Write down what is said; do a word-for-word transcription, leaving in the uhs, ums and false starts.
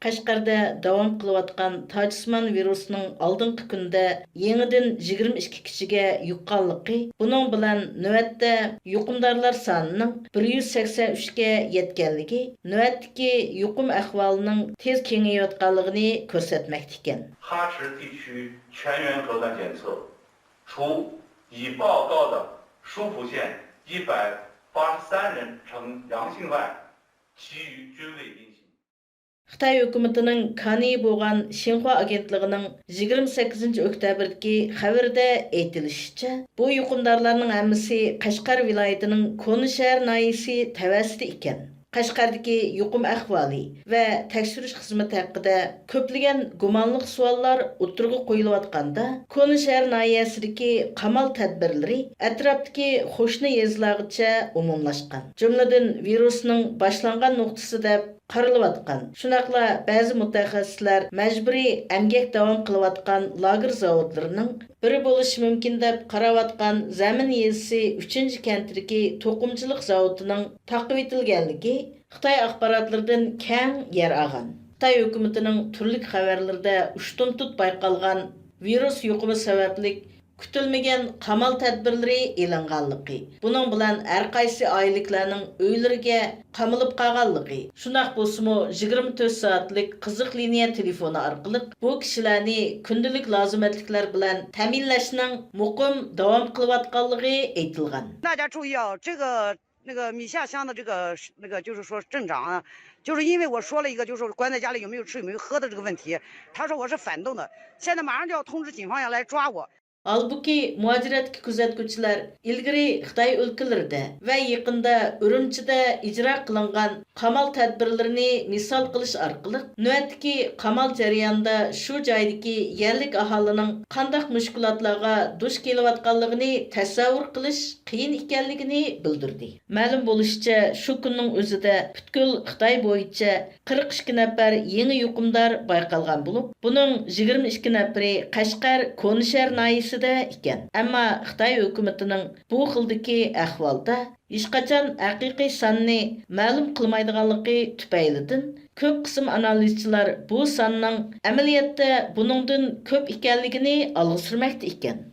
قەشقەردە داۋام قىلىۋاتقان تاجسىمان ۋىرۇسىنىڭ ئالدىنقى كۈندە يېڭىدىن يىگىرمە ئىككى كىشىگە يۇققانلىقى، بۇنىڭ بىلەن نۆۋەتتە يۇقۇمدارلار سانىنىڭ بىر يۈز سەكسەن ئۈچكە يەتكەنلىكى، نۆۋەتتىكى يۇقۇم ئەھۋالىنىڭ تېز كېڭىيىۋاتقانلىقىنى كۆرسەتمەكتە ئىكەن. 哈池地区全员核酸检测，除已报告的舒浦县一百八十三人呈阳性外，其余均为阴性。 خىتاي ھۆكۈمىتىنىڭ كانىيى بولغان شىنخۇا ئاگېنتلىقىنىڭ يىگىرمە سەككىزىنچى ئۆكتەبىردىكى خەۋىرىدە ئېيتىلىشىچە، بۇ يۇقۇمدارلارنىڭ ھەممىسى قەشقەر ۋىلايىتىنىڭ كونا شەھەر ناھىيەسى تەۋەسىدە ئىكەن. قەشقەردىكى يۇقۇم ئەھۋالى ۋە تەكشۈرۈش خىزمىتى ھەققىدە كۆپلىگەن گۇمانلىق سوئاللار ئوتتۇرىغا قويۇلۇۋاتقاندا، كونا شەھەر ناھىيەسىدىكى قامال تەدبىرلىرى ئەتراپتىكى قوشنا يېزىلارغىچە ئومۇملاشقان. جۈملىدىن ۋىرۇسنىڭ باشلانغان نۇقتىسى دەپ قارىلىۋاتقان، شۇنداقلا بەزى مۇتەخەسسىسلەر مەجبۇرىي ئەمگەك داۋام قىلىۋاتقان لاگېر زاۋۇتلىرىنىڭ بىرى بولۇشى مۇمكىن دەپ قاراۋاتقان زەمىن يېزىسى ئۈچىنچى كەنتىدىكى توقۇمىچىلىق زاۋۇتىنىڭ تاقىۋېتىلگەنلىكى خىتاي ئاخباراتلىرىدىن كەڭ يەر ئالغان. خىتاي ھۆكۈمىتىنىڭ تۈرلۈك خەۋەرلىرىدە ئۇشتۇمتۇت بايقالغان ۋىرۇس يۇقۇمى سەۋەبلىك كۈتۈلمىگەن قامال تەدبىرلىرى ئېلىنغانلىقى، بۇنىڭ بىلەن ھەرقايسى ئائىلىلىكلەرنىڭ ئۆيلىرىگە قامىلىپ قالغانلىقى، شۇنداق بولسىمۇ يىگىرمە تۆت سائەتلىك قىزىق لىنىيە تېلېفونى ئارقىلىق بۇ كىشىلەرنى كۈندىلىك لازىمەتلىكلەر بىلەن تەمىنلەشنىڭ مۇقىم داۋام قىلىۋاتقانلىقى ئېيتىلغان. 大家注意啊，这个那个米下乡的这个那个就是说镇长啊，就是因为我说了一个就是关在家里有没有吃有没有喝的这个问题，他说我是反动的，现在马上就要通知警方要来抓我。 ھالبۇكى، مۇھاجىرەتتىكى كۆزەتكۈچىلەر ئىلگىرى خىتاي ئۆلكىلىرىدە ۋە يېقىندا ئۈرۈمچىدە ئىجرا قىلىنغان قامال تەدبىرلىرىنى مىسال قىلىش ئارقىلىق، نۆۋەتتىكى قامال جەريانىدا شۇ جايدىكى يەرلىك ئاھالىنىڭ قانداق مۈشكۈلاتلارغا دۇچ كېلىۋاتقانلىقىنى تەسەۋۋۇر قىلىش قىيىن ئىكەنلىكىنى بىلدۈردى. مەلۇم بولۇشىچە، شۇ كۈننىڭ ئۆزىدە پۈتكۈل خىتاي بويىچە قىرىق ئىككى نەپەر يېڭى يۇقۇمدار بايقالغان بولۇپ، بۇنىڭ يىگىرمە ئىككى نەپىرى قەشقەر كونا شەھەر ناھىيەسىدە ئىكەن. ئەمما خىتاي ھۆكۈمىتىنىڭ بۇ خىلدىكى ئەھۋالدا ھېچقاچان ھەقىقىي ساننى مەلۇم قىلمايدىغانلىقى تۈپەيلىدىن، كۆپ قىسىم ئانالىزچىلار بۇ ساننىڭ ئەمەلىيەتتە بۇنىڭدىن كۆپ ئىكەنلىكىنى ئالغا سۈرمەكتە ئىكەن.